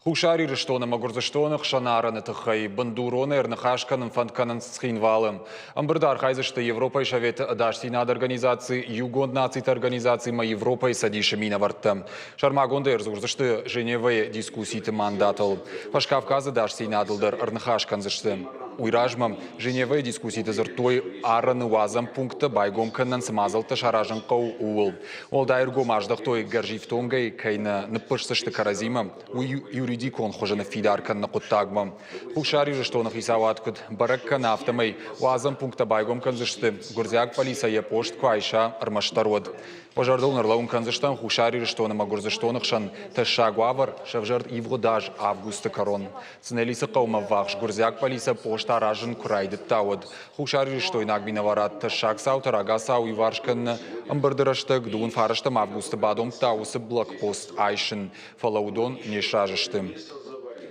Хуссар Ирыстон ӕмӕ Гуырдзыстоны хсӕн арӕны тыххӕй бындурон ӕрныхас кӕнын фӕнд кӕнынц Цхинвалы. Ӕмбырды архайдзысты Европӕйы Советы ӕдасдзинады организаци, Иугонд Нациты Организаци ӕмӕ Европӕйы Цӕдисы минӕвӕрттӕ. Сӕрмагондӕй ӕрдзурдзысты Женевӕйы дискусситы мандатыл. Фӕскавказы ӕдасдзинадыл дӕр ӕрныхас кӕндзысты. Уый размӕ Женевӕйы дискусситы дзырдтой, арӕны уадзӕн пункттӕ байгом кӕнынӕн цы мадзӕлттӕ саразын хъӕуы, ууыл. Уӕлдай ӕргом аздӕхтой, гӕрзифтонгӕй кӕй нӕ ныппырсдзысты кӕрӕдзимӕ, уый юридикон хуызы ныффидар кӕныны хъуыддагмӕ. Хуссар Ирыстоны хицауад куыд бӕрӕг кӕны, афтӕмӕй уадзӕн пункттӕ байгом кӕндзысты, гуырдзиаг полицӕ йӕ пост куы айса, ӕрмӕстдӕр уӕд. Уӕ зӕрдыл ӕрлӕууын кӕндзыстӕм, Хуссар Ирыстон ӕмӕ Гуырдзыстоны хсӕн тӕссаг уавӕр сӕвзӕрд ивгъуыд аз августы кӕрон. Цънелисы хъӕумӕ ввахс гуырдзиаг полицӕ пост аразын куы райдыдта, уӕд хуссарирыстойнаг минӕварад тӕссаг цаутӕ рагацау иуварс кӕныны ӕмбырды рӕстӕг дыууын фарӕстӕм августы бадомдта уыцы блокпост айсын, фӕлӕ уыдон не сразы сты.